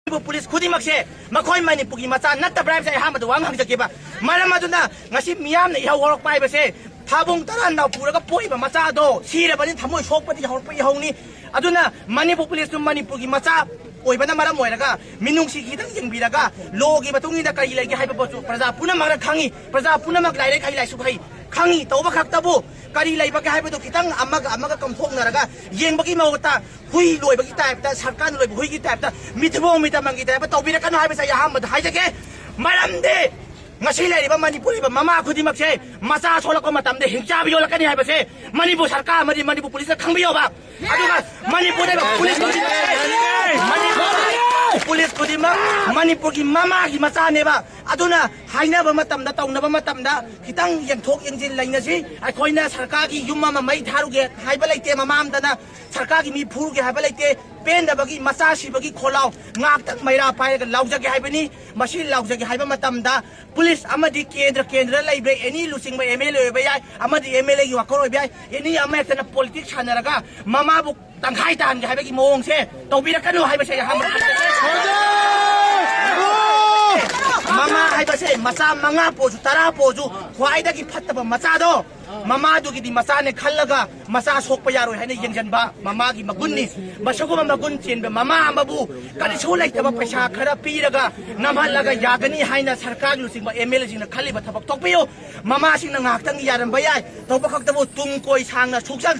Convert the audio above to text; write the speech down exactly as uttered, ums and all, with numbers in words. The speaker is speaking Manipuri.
ꯃꯅꯤꯄꯨꯔ ꯄꯨꯂꯤꯁ ꯈꯨꯗꯤꯡꯃꯛꯁꯦ ꯃꯈꯣꯏ ꯃꯅꯤꯄꯨꯔꯒꯤ ꯃꯆꯥ ꯅꯠꯇꯕ꯭ꯔꯥ ꯍꯥꯏꯕꯁꯦ ꯑꯩ ꯑꯍꯥꯟꯕꯗ ꯋꯥꯍꯪ ꯍꯪꯖꯒꯦꯕ꯫ ꯃꯔꯝ ꯑꯗꯨꯅ ꯉꯁꯤ ꯃꯤꯌꯥꯝꯅ ꯏꯍꯧ ꯍꯧꯔꯛꯄ ꯍꯥꯏꯕꯁꯦ ꯊꯥꯕꯨꯡ ꯇꯔꯥ ꯅꯥꯎ ꯄꯨꯔꯒ ꯄꯣꯛꯏꯕ ꯃꯆꯥ ꯑꯗꯣ ꯁꯤꯔꯕꯅꯤ, ꯊꯃꯣꯏ ꯁꯣꯛꯄꯗꯤ ꯍꯧꯔꯛꯄ ꯏꯍꯧꯅꯤ꯫ ꯑꯗꯨꯅ ꯃꯅꯤꯄꯨꯔ ꯄꯨꯂꯤꯁꯇꯨ ꯃꯅꯤꯄꯨꯔꯒꯤ ꯃꯆꯥ ꯑꯣꯏꯕꯅ ꯃꯔꯝ ꯑꯣꯏꯔꯒ ꯃꯤꯅꯨꯡꯁꯤ ꯈꯤꯇꯪ ꯌꯦꯡꯕꯤꯔꯒ ꯂꯣꯒꯤ ꯃꯇꯨꯡ ꯏꯟꯅ ꯀꯔꯤ ꯂꯩꯒꯦ ꯍꯥꯏꯕ ꯄꯣꯠꯁꯨ ꯄ꯭ꯔꯖꯥ ꯄꯨꯝꯅꯃꯛꯅ ꯈꯪꯉꯤ, ꯄ꯭ꯔꯖꯥ ꯄꯨꯝꯅꯃꯛ ꯂꯥꯏꯔꯤꯛ ꯍꯩ ꯂꯥꯏꯁꯨ ꯍꯩ, ꯈꯪꯉꯤ꯫ ꯇꯧꯕ ꯈꯛꯇꯕꯨ ꯀꯔꯤ ꯂꯩꯕꯒꯦ ꯍꯥꯏꯕꯗꯨ ꯈꯤꯇꯪ ꯑꯃꯒ ꯑꯃꯒ ꯀꯝꯊꯣꯛꯅꯔꯒ ꯌꯦꯡꯕꯒꯤ ꯃꯍꯨꯠꯇ ꯍꯨꯏ ꯂꯣꯏꯕꯒꯤ ꯇꯥꯏꯞꯇ, ꯁꯔꯀꯥꯔꯅ ꯂꯣꯏꯕ ꯍꯨꯏꯒꯤ ꯇꯥꯏꯞꯇ ꯃꯤꯊꯤꯕꯣꯡ ꯃꯤꯇꯃꯪꯒꯤ ꯇꯥꯏꯞꯇ ꯇꯧꯕꯤꯔꯛꯀꯅꯨ ꯍꯥꯏꯕꯁꯦ ꯑꯩ ꯑꯍꯥꯟꯕꯗ ꯍꯥꯏꯖꯒꯦ꯫ ꯃꯔꯝꯗꯤ ꯉꯁꯤ ꯂꯩꯔꯤꯕ ꯃꯅꯤꯄꯨꯔ ꯂꯩꯕ ꯃꯃꯥ ꯈꯨꯗꯤꯡꯃꯛꯁꯦ ꯃꯆꯥ ꯁꯣꯛꯂꯛꯄ ꯃꯇꯝꯗ ꯍꯤꯡꯆꯥꯕ ꯌꯣꯜꯂꯛꯀꯅꯤ ꯍꯥꯏꯕꯁꯦ ꯃꯅꯤꯄꯨꯔ ꯁꯔꯀꯥꯔ ꯑꯃꯗꯤ ꯃꯅꯤꯄꯨꯔ ꯄꯨꯂꯤꯁꯅ ꯈꯪꯕꯤꯌꯣꯕ꯫ ꯑꯗꯨꯒ ꯃꯅꯤꯄꯨꯔꯗ ꯂꯩꯕ ꯄꯨꯂꯤꯁ ꯈꯨꯗꯤꯡꯃꯛ, ꯃꯅꯤꯄꯨꯔ ꯄꯨꯂꯤꯁ ꯈꯨꯗꯤꯡꯃꯛ ꯃꯅꯤꯄꯨꯔꯒꯤ ꯃꯃꯥꯒꯤ ꯃꯆꯥꯅꯦꯕ꯫ ꯑꯗꯨꯅ ꯍꯥꯏꯅꯕ ꯃꯇꯝꯗ, ꯇꯧꯅꯕ ꯃꯇꯝꯗ ꯈꯤꯇꯪ ꯌꯦꯡꯊꯣꯛ ꯌꯦꯡꯁꯤꯟ ꯂꯩꯅꯁꯤ꯫ ꯑꯩꯈꯣꯏꯅ ꯁꯔꯀꯥꯔꯒꯤ ꯌꯨꯝ ꯑꯃ ꯃꯩ ꯊꯥꯔꯨꯒꯦ ꯍꯥꯏꯕ ꯂꯩꯇꯦ, ꯃꯃꯥ ꯑꯃꯗꯅ ꯁꯔꯀꯥꯔꯒꯤ ꯃꯤ ꯐꯨꯔꯨꯒꯦ ꯍꯥꯏꯕ ꯂꯩꯇꯦ꯫ ꯄꯦꯟꯗꯕꯒꯤ ꯃꯆꯥ ꯁꯤꯕꯒꯤ ꯈꯣꯜꯂꯥꯎ ꯉꯥꯛꯇꯪ ꯃꯩꯔꯥ ꯄꯥꯏꯔꯒ ꯂꯥꯎꯖꯒꯦ ꯍꯥꯏꯕꯅꯤ꯫ ꯃꯁꯤ ꯂꯥꯎꯖꯒꯦ ꯍꯥꯏꯕ ꯃꯇꯝꯗ ꯄꯨꯂꯤꯁ ꯑꯃꯗꯤ ꯀꯦꯟꯗ꯭ꯔ, ꯀꯦꯟꯗ꯭ꯔꯗ ꯂꯩꯕ ꯑꯦꯅꯤ ꯂꯨꯆꯤꯡꯕ ꯑꯦꯝ ꯑꯦꯜ ꯑꯦ ꯑꯣꯏꯕ ꯌꯥꯏ, ꯑꯃꯗꯤ ꯑꯦꯝ ꯑꯦꯜ ꯑꯦꯒꯤ ꯋꯥꯀꯔ ꯑꯣꯏꯕ ꯌꯥꯏ, ꯑꯦꯅꯤ ꯑꯃ ꯍꯦꯛꯇꯅ ꯄꯣꯂꯤꯇꯤꯛꯁ ꯁꯥꯟꯅꯔꯒ ꯃꯃꯥꯕꯨ ꯇꯪꯈꯥꯏ ꯇꯥꯍꯟꯒꯦ ꯍꯥꯏꯕꯒꯤ ꯃꯑꯣꯡꯁꯦ ꯇꯧꯕꯤꯔꯛꯀꯅꯨ ꯍꯥꯏꯕꯁꯦ ꯑꯩ ꯑꯍꯥꯟꯕꯗ ꯍꯥꯏꯖꯒꯦ꯫ ꯃꯃꯥ ꯍꯥꯏꯕꯁꯦ ꯃꯆꯥ ꯃꯉꯥ ꯄꯣꯛꯑꯁꯨ, ꯇꯔꯥ ꯄꯣꯛꯑꯁꯨ, ꯈ꯭ꯋꯥꯏꯗꯒꯤ ꯐꯠꯇꯕ ꯃꯆꯥꯗꯣ ꯃꯃꯥꯗꯨꯒꯤꯗꯤ ꯃꯆꯥꯅꯦ ꯈꯜꯂꯒ ꯃꯆꯥ ꯁꯣꯛꯄ ꯌꯥꯔꯣꯏ ꯍꯥꯏꯅ ꯌꯦꯡꯁꯤꯟꯕ ꯃꯃꯥꯒꯤ ꯃꯒꯨꯟꯅꯤ꯫ ꯃꯁꯤꯒꯨꯝꯕ ꯃꯒꯨꯟ ꯆꯦꯟꯕ ꯃꯃꯥ ꯑꯃꯕꯨ ꯀꯔꯤꯁꯨ ꯂꯩꯇꯕ ꯄꯩꯁꯥ ꯈꯔ ꯄꯤꯔꯒ ꯅꯝꯍꯜꯂꯒ ꯌꯥꯒꯅꯤ ꯍꯥꯏꯅ ꯁꯔꯀꯥꯔꯒꯤ ꯂꯨꯆꯤꯡꯕ ꯑꯦꯝ ꯑꯦꯜ ꯑꯦꯁꯤꯡꯅ ꯈꯜꯂꯤꯕ ꯊꯕꯛ ꯇꯣꯛꯄꯤꯌꯨ꯫ ꯃꯃꯥꯁꯤꯡꯅ ꯉꯥꯏꯍꯥꯛꯇꯪ ꯌꯥꯔꯝꯕ ꯌꯥꯏ, ꯇꯧꯕ ꯈꯛꯇꯕꯨ ꯇꯨꯡ ꯀꯣꯏ ꯁꯥꯡꯅ ꯁꯨꯛꯆꯪ